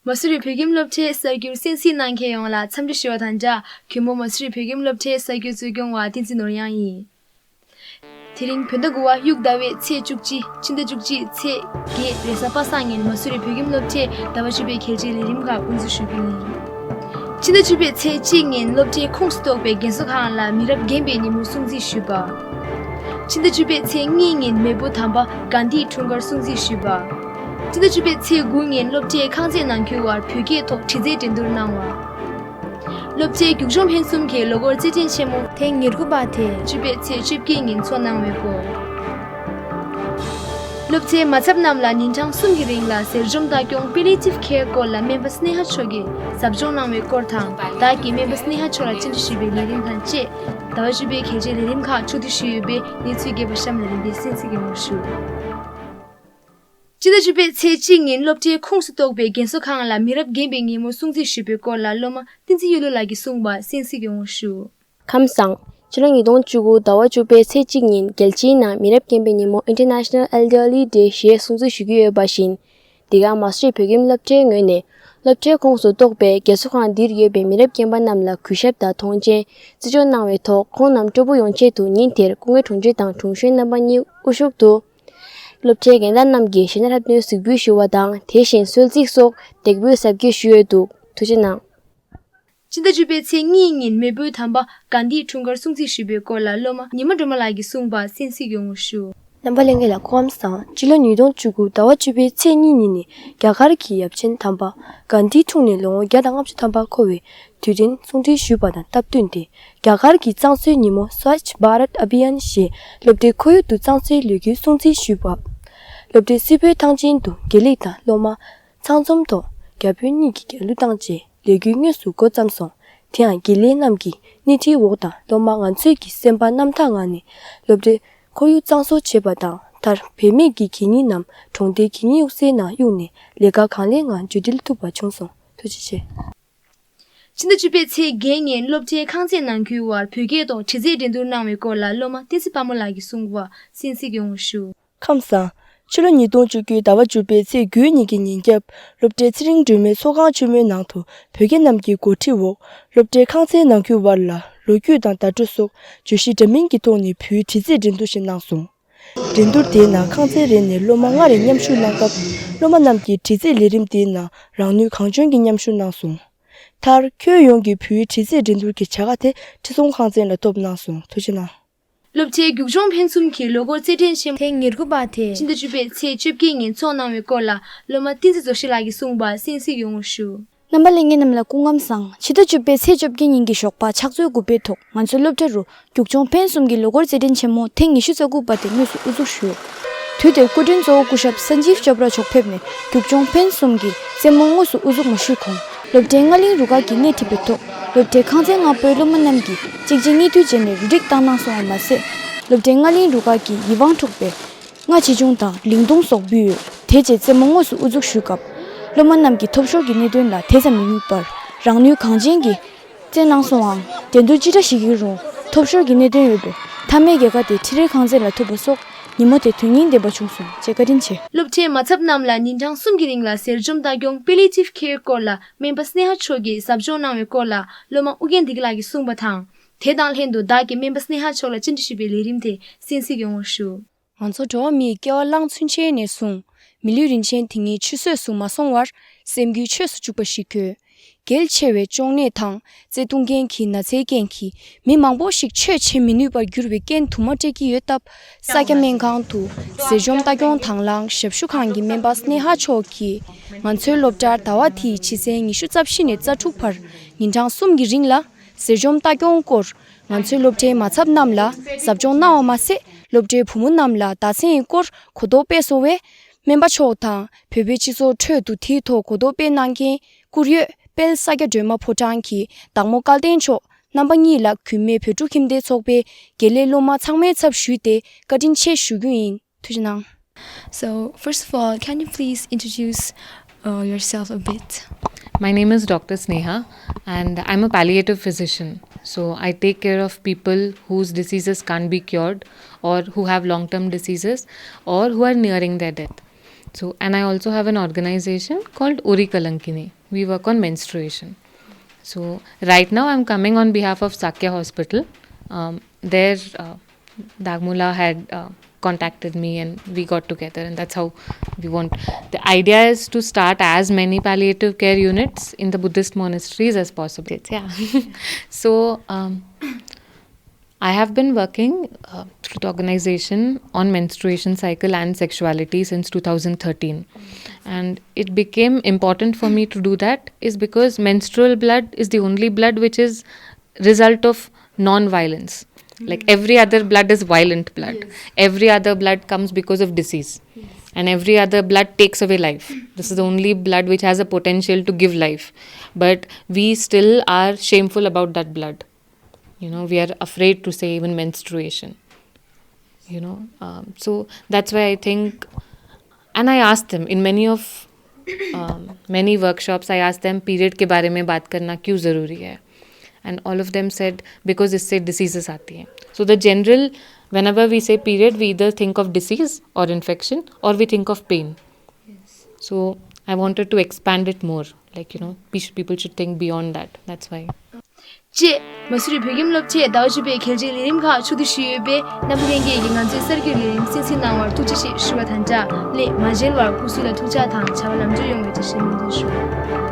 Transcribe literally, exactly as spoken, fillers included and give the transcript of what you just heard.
མ་སུ་རི་བོད་ཁྱིམ་སློབ་གྲྭའི་གསར་འགྱུར་གསན་གཟིགས་གནང་མཁན་ཡོངས་ལ་འཚམས་འདྲི་ཞུ་བ་དང་སྦྲགས། གུས་མོ་མ་སུ་རི་བོད་ཁྱིམ་སློབ་གྲྭའི་གསར་འགྱུར་གཙོ་སྐྱོང་བ་བསྟན་འཛིན་ནོར་གཡང་ཡིན། དེ་རིང་བོད་ཟླ་དགུ་བ་དབྱུག་ཟླ་བའི་ཚེས་བཅུ་གཅིག་ཕྱི་ཟླ་བཅུ་གཅིག་ཚེས་བརྒྱད་རེས་གཟའ་པ་སངས་ཉིན་མ་སུ་རི་བོད་ཁྱིམ་སློབ་གྲྭས་ཟླ་བ་བཅུ་པའི་གལ་ཆེའི་ལས་རིམ་ཁག་དབུ་འཛུགས་ཞུ་རྒྱུ་ཡིན། ཕྱི་ཟླ་བཅུ་པའི་ཚེས་གཅིག་ཉིན་སློབ་གྲྭའི་ཁོངས་སུ་གཏོགས་པའི་རྒན་གསོ་ཁང་ལ་མི་རབས་རྒན་པའི་ཉིན་མོ་སྲུང་བརྩི་ཞུས་པ། ཕྱི་ཟླ་བཅུ་པའི་ཚེས་གཉིས་ཉིན་མེས་པོ་དམ་པ་གྷན་དྷིའི་འཁྲུངས་སྐར་སྲུང་བརྩི་ཞུས་པ། ཕྱི་ཟླ་བཅུ་པའི་ཚེས་དགུ་ཉིན་སློབ་གྲྭའི་ཁང་བརྩེགས་ནང་ཁུལ་བར་བོད་སྐད་ཐོག་དྲི་རྩད་འགྲན་བསྡུར་གནང་བ། སློབ་ཆེན་རྒྱུག་སྦྱོང་འཕེན་གསུམ་གྱི་ལོ་འཁོར་རྩེད་འགྲན་ཆེན་མོ་ཐེངས་ཉེར་དགུ་པ་དེ་བཅུ་པའི་ཚེས་བཅོ་བརྒྱད་ཉིན་འཚོགས་གནང་བའི་སྐོར། སློབ་ཆེན་མ་ཚབ་རྣམས་ལ་ཉིན་གྲངས་གསུམ་གྱི་རིང་ལ་ཟས་སྦྱོང་ལྟ་སྐྱོང་Palliative Care སྐོར་ལ་སྨན་པ་སྣེ་ཧ་མཆོག་གིས་ཟབ་སྦྱོང་གནང་བའི་སྐོར་དང་། བདག་གིས་སྨན་པ་སྣེ་ཧ་མཆོག་ལ་བཅར་འདྲི་ཞུས་པའི་ལས་རིམ་དང་བཅས། ཟླ་བ་བཅུ་པའི་གལ་ཆེའི་ལས་རིམ་ཁག་ཕྱོགས་བསྡུས་ཞུས་ཡོད་པས་གནས་ཚུལ་རྒྱས་པ་གཤམ་ལ་རིམ་པས་གསན་གཟིགས་ཡོང་བར་ཞུ། སྤྱི་ཟླ་བཅུ་པའི་ཚེས་གཅིག་ཉིན་སློབ་གྲྭའི་ཁོངས་སུ་གཏོགས་པའི་རྒན་གསོ་ཁང་ལ་མི་རབས་རྒན་པའི་ཉིན་མོ་སྲུང་བརྩི་ཞུས་པའི་སྐོར་ལ་སློབ་མ་བསྟན་འཛིན་གཡུ་ལོ་ལགས་ཀྱིས་གསུངས་པ་གསན་གཟིགས་ཡོང་བར་ཞུ། ཁམས་བཟང་། ཕྱི་ལོ་ཉིས་སྟོང་བཅུ་དགུ་ཟླ་བ་བཅུ་པའི་ཚེས་གཅིག་ཉིན་རྒྱལ་སྤྱིའི་ནང་མི་རབས་རྒན་པའི་ཉིན་མོ་International Elderly Day ཞེས་སྲུང་བརྩི་ཞུ་རྒྱུ་ཡོད་པ་བཞིན། འདི་ག་མ་སུ་རི་བོད་ཁྱིམ་སློབ་གྲྭའི་ངོས་ནས་སློབ་གྲྭའི་ཁོངས་སུ་གཏོགས་པའི་རྒན་གསོ་ཁང་འདིར་ཡོད་པའི་མི་རབས་རྒན་པ་རྣམས་ལ་གུས་ཞབས་དང་མཐོང་ཆེན་བརྩི་འཇོག་གནང་བའི་ཐོག་ཁོང་རྣམས་སྤྲོ་པོ་ཡོང་ཆེད་དུ་ཉིན་དེར་སྐུ་ངོ་དྲུང་ཆེ་དང་དྲུང་གཞོན་རྣམ་པ་གཉིས་དབུ་བཞུགས་སུ། སློབ་གྲྭའི་རྒན་བདག་རྣམས་ཀྱིས་གཞས་སྣ་འཁྲབ་སྟོན་གཟིགས་འབུལ་ཞུ་བ་དང་དེ་བཞིན་གསོལ་ཚིགས་སོགས་འདེགས་འབུལ་གཟབ་རྒྱས་ཞུས་ཡོད་འདུག་ཐུགས་རྗེ་གནང་། ཕྱི་ཟླ་བཅུ་པའི་ཚེས་གཉིས་ཉིན་མེས་པོའི་དམ་པ་གྷན་དྷིའི་འཁྲུངས་སྐར་སྲུང་བརྩི་ཞུས་པའི་སྐོར་ལ་སློབ་མ་ཉི་མ་སྒྲོལ་མ་ལགས་ཀྱིས་གསུངས་པ་གསན་གཟིགས་ཡོང་བར་ཞུ། རྣམ་པ་ལྷན་རྒྱས་ལ་སྐུ་ཁམས་བཟང་། སྤྱི་ལོ་ཉིས་སྟོང་བཅུ་དགུ་ཟླ་བ་བཅུ་པའི་ཚེས་གཉིས་ཉིན་ནི་རྒྱ་གར་གྱི་ཡབ་ཆེན་དམ་པ་གྷན་དྷི་འཁྲུངས་ནས་ལོ་ངོ་བརྒྱ་དང་ལྔ་བཅུ་ཐམ་པ་འཁོར་བའི་དུས་དྲན་སྲུང་བརྩི་ཞུས་པ་དང་སྟབས་བསྟུན་ཏེ། རྒྱ་གར་གྱི་གཙང་བཟོའི་ཉིན་མོ་Swachh Bharat Abhiyan ཞེས་སློབ་གྲྭའི་ཁོར་ཡུག་ཏུ་གཙང་བཟོའི་ལས་འགུལ་སྲུང་བརྩི་ཞུས་པ། སློབ་གྲྭའི་སིལ་བུའི་ཐང་ཆེན་དུ་དགེ་ལས་དང་སློབ་མ་ཚང་འཛོམས་ཐོག་བརྒྱ་དཔོན་གཉིས་ཀྱིས་རྒྱལ་གླུ་བཏང་རྗེས་ལས་འགུལ་དངོས་སུ་འགོ་བརྩམས་སོང་། དེ་ཡང་དགེ་ལས་རྣམས་ཀྱི་སྣེ་ཁྲིད་འོག་དང་སློབ་མ་ང་ཚོས་ཀྱི་སེམས་པ་རྣམ་དག་ངང་ནས་སློབ་གྲྭའི་ཁོར་ཡུག་གཙང་བཟོ་བྱས་པ་དང་། མཐར་བེད་མེད་ཀྱི་གད་སྙིགས་རྣམས་གྲོང་སྡེའི་གད་སྙིགས་གཡུག་སའི་ནང་གཡུགས་ནས་ལས་ཀ་གང་ལེགས་ངང་མཇུག་སྒྲིལ་ཐུབ་པ་བྱུང་སོང་། ཐུགས་རྗེ་ཆེ། ཕྱི་ཟླ་བཅུ་པའི་ཚེས་བརྒྱད་ཉིན་སློབ་གྲྭའི་ཁང་བརྩེགས་ནང་ཁུལ་བར་བོད་སྐད་ཐོག་དྲི་རྩད་འགྲན་བསྡུར་གནང་བའི་སྐོར་ལ་སློབ་མ་བསྟན་འཛིན་དཔལ་མོ་ལགས་ཀྱིས་གསུངས་པ་གསན་གཟིགས་ཡོང་བར་ཞུ། ཁམས་བཟང་། ཕྱི་ལོ་ཉིས་སྟོང་བཅུ་དགུ་ཟླ་བ་བཅུ་པའི་ཚེས་དགུའི་ཉིན་གྱི་ཉིན་རྒྱབ་སློབ་གྲྭའི་ཚེ་རིང་སྒྲོལ་མའི་ཚོགས་ཁང་ཆེན་མོའི་ནང་དུ་བོད་དགེ་རྣམས་ཀྱི་འགོ་ཁྲིད་འོག་སློབ་གྲྭའི་ཁང་བརྩེགས་ནང་ཁུལ་བར་ལ་ལོ་རྒྱུས་དང་བརྡ་སྤྲོད་སོགས་བརྗོད་གཞི་འདྲ་མིན་གྱི་ཐོག་ནས་བོད་དྲི་རྩད་འགྲན་བསྡུར་ཞིག་གནང་སོང་། འགྲན་བསྡུར་དེའི་ནང་ཁང་བརྩེགས་རེ་ནས་སློབ་མ་ལྔ་རེ་མཉམ་ཞུགས་གནང་སྐབས། སློབ་མ་རྣམས་ཀྱིས་དྲི་རྩད་ལས་རིམ་དེའི་ནང་རང་ནུས་གང་འཇོན་གྱིས་མཉམ་ཞུགས་གནང་སོང་། མཐར་ཁྱོན་ཡོངས་ཀྱི་བོད་ཡིག་དྲི་རྩད་འགྲན་བསྡུར་གྱི་བྱ་དགའ་དེ་ཁྲི་སྲོང་ཁང་བཙན་ལ་ཐོབ་གནང་སོང་། ཐུགས་རྗེ་གནང་། སློབ་ཆེན་རྒྱུག་སྦྱོང་འཕེན་གསུམ་གྱི་ལོ་འཁོར་རྩེད་འགྲན་ཆེན་མོ་ཐེངས་ཉེར་དགུ་པ་དེ་ཕྱི་ཟླ་བཅུ་པའི་ཚེས་བཅོ་བརྒྱད་ཉིན་འཚོགས་གནང་བའི་སྐོར་ལ་སློབ་མ་བསྟན་འཛིན་རྡོ་རྗེ་ལགས་ཀྱིས་གསུངས་པ་གསན་གཟིགས་ཡོང་བར་ཞུ། རྣམ་པ་ལྷན་རྒྱས་རྣམས་ལ་སྐུ་ཁམས་བཟང་། ཕྱི་ཟླ་བཅུ་པའི་ཚེས་བཅོ་བརྒྱད་ཉིན་གྱི་ཞོགས་པ་ཕྱག་ཚོད་དགུ་པའི་ཐོག་ང་ཚོའི་སློབ་གྲྭ་རུ་རྒྱུག་སྦྱོང་འཕེན་གསུམ་གྱི་ལོ་འཁོར་རྩེད་འགྲན་ཆེན་མོ་ཐེངས་ཉི་ཤུ་རྩ་དགུ་པ་དེ་དངོས་སུ་དབུ་འཛུགས་ཞུས་ཡོད། དུས་དེར་སྐུ་མགྲོན་གཙོ་བོ་སྐུ་ཞབས་Sanjeev Chopra མཆོག་ཕེབས་ནས་རྒྱུག་སྦྱོང་འཕེན་གསུམ་གྱི་རྩེད་མོ་དངོས་སུ་དབུ་འཛུགས་མ་ཞུས་གོང་། སློབ་གྲྭའི་རྔ་གླིང་རུ་ཁག་གིས་སྣེ་ཁྲིད་པའི་ཐོག་སློབ་གྲྭའི་ཁང་ཚན་ལྔ་པོའི་སློབ་མ་རྣམས་ཀྱིས་གཅིག་རྗེས་གཉིས་མཐུད་བྱས་ནས་རུ་སྒྲིག་བཏང་གནང་སོང་བ་མ་ཟད། སློབ་གྲྭའི་རྔ་གླིང་རུ་ཁག་གིས་ཡིད་དབང་འཕྲོག་པའི་རྔ་ཆེ་ཆུང་དང་ལིང་ཏུང་སོགས་འབུལ་ཡོད། དེ་རྗེས་རྩེད་མོ་དངོས་སུ་དབུ་འཛུགས་ཞུས་སྐབས། སློབ་མ་རྣམས་ཀྱིས་ཐོབ་ཤོར་གྱི་གནད་དོན་ལ་དེ་ཙམ་མི་དམིགས་པར་རང་ནུས་གང་ཅན་གྱིས་རྩེད་གནང་སོང་ཨང་། འགྲན་བསྡུར་ཅི་འདྲ་ཞིག་ཡིན་རུང་ཐོབ་ཤོར་གྱི་གནད་དོན་ཡོད་པས་མཐའ་མའི་རྒྱལ་ཁ་དེ་ཁྲི་རལ་ཁང་བརྩེགས་ལ་ཐོབ་པ་སོགས་ཉིན་མོ་དེ་དོན་སྙིང་ལྡན་པ་བྱུང་སོང་ཅེས་བཀའ་དྲིན་ཆེ། སློབ་གྲྭའི་མ་ཚབ་རྣམས་ལ་ཉིན་གྲངས་གསུམ་གྱི་རིང་ལ་ཟས་སྦྱོང་ལྟ་སྐྱོང་Palliative Care སྐོར་ལ་སྨན་པ་སྣེ་ཧ་མཆོག་གིས་ཟབ་སྦྱོང་གནང་བའི་སྐོར་ལ་སློབ་མ་ཨུ་རྒྱན་བདེ་སྐྱིད་ལགས་ཀྱིས་གསུངས་པ་དང་། དེ་དང་ལྷན་དུ་བདག་གིས་སྨན་པ་སྣེ་ཧ་མཆོག་ལ་བཅར་འདྲི་ཞུས་པའི་ལས་རིམ་དེ་གསན་གཟིགས་ཡོང་བར་ཞུ། ང་ཚོ་འགྲོ་བ་མིའི་སྐྱེ་བ་བླངས་ཚུན་ཆད་ནས་བཟུང་། མི་ལུས་རིན་ཆེན་དེ་ཉིད་ཆུད་ཟོས་སུ་མ་སོང་བར། སེམས་རྒྱུད་ཆོས་སུ་འཇུག་པ་ཞིག་དགོས། གལ་ཆེ་བའི་གཅོང་ནད་དང་བརྩེ་དུང་རྐྱེན་གྱི་ན་ཚའི་རྐྱེན་གྱིས་མི་མང་པོ་ཞིག་ཆོས་བྱེད་མི་ནུས་པར་འགྱུར་བའི་རྐྱེན་དུ་མ་སྤྲད་ཀྱི་ཡོད་སྟབས། ས་སྐྱ་སྨན་ཁང་དུ་ཟས་སྦྱོང་ལྟ་སྐྱོང་དང་བླངས་ཞབས་ཞུ་ཁང་གི་སྨན་པ་སྣེ་ཧ་མཆོག་གིས། ང་ཚོའི་སློབ་གྲྭར་ཟླ་བ་འདིའི་ཕྱི་ཚེས་ཉི་ཤུ་རྩ་བཞི་ནས་རྩ་དྲུག་བར་ཉིན་གྲངས་གསུམ་གྱི་རིང་ལ། ཟས་སྦྱོང་ལྟ་སྐྱོང་སྐོར། ང་ཚོའི་སློབ་གྲྭའི་མ་ཚབ་རྣམས་ལ་ཟབ་སྦྱོང་གནང་བ་མ་ཟད། སློབ་གྲྭའི་བུ་མོ་རྣམས་ལ་ཟླ་མཚན་གྱི་སྐོར་གོ་རྟོགས་སྤེལ་སོང་བས། སྨན་པ་མཆོག་དང་བོད་པའི་སྤྱི་ཚོགས་ཁྲོད་དུ་དེའི་ཐོག་གོ་རྟོགས་སྤེལ་གནང་མཁན་བཀུར་འོས་དཔལ་ས་སྐྱ་སྒྲོལ་མ་ཕོ་བྲང་གི་བདག་མོ་སྐལ་ལྡན་མཆོག་རྣམ་པ་གཉིས་ལ་གུས་མོས་བོད་ཕྲུག་ཁྱིམ་སྡེའི་ཚོགས་པའི་དགེ་ལས་སློབ་མ་ཚང་མའི་ཚབ་ཞུས་ཏེ་བཀའ་དྲིན་ཆེ་ཞུ་རྒྱུ་ཡིན། ཐུགས་རྗེ་གནང་། So, first of all, can you please introduce uh, yourself a bit? My name is Doctor Sneha, and I'm a palliative physician. So, I take care of people whose diseases can't be cured, or who have long term diseases, or who are nearing their death. So, and I also have an organization called Uri Kalankini. We work on menstruation. So, right now I'm coming on behalf of Sakya Hospital. Um, there, uh, Dagmula had uh, contacted me and we got together, and that's how we want. The idea is to start as many palliative care units in the Buddhist monasteries as possible. Yeah. So, um, I have been working uh, through the organization on menstruation cycle and sexuality since two thousand thirteen. And it became important for me to do that is because menstrual blood is the only blood which is result of non-violence. Like every other blood is violent blood. Every other blood comes because of disease. And every other blood takes away life. This is the only blood which has a potential to give life. But we still are shameful about that blood. You know, we are afraid to say even menstruation. You know, um, so that's why I think, and I asked them in many of um, many workshops, I asked them, period के बारे में बात करना क्यों ज़रूरी है? And all of them said, because इससे diseases आती हैं. So the general, whenever we say period, we either think of disease or infection, or we think of pain. So I wanted to expand it more. Like, you know, pe- people should think beyond that. That's why. ཅེས། མ་སུ་རི་བོད་ཁྱིམ་སློབ་ཆེན་ཟླ་བ་བཅུ་པའི་གལ་ཆེའི་ལས་རིམ་ཁག་ཕྱོགས་བསྡུས་ཞུས་ཡོད་པས། རྣམ་པ་ལྷན་རྒྱས་ཀྱིས་ང་ཚོའི་གསར་འགྱུར་ལས་རིམ་གསན་གཟིགས་གནང་བར་ཐུགས་རྗེ་ཆེ་ཞུ་བ་དང་སྦྲགས། སླད་མ་མཇལ་བར་སྐུ་གཟུགས་ལ་ཐུགས་ཅག་དང་བྱ་བ་ལམ་འགྲོ་ཡོང་བའི་བཀྲ་ཤིས་སྨོན་འདུན་ཞུ།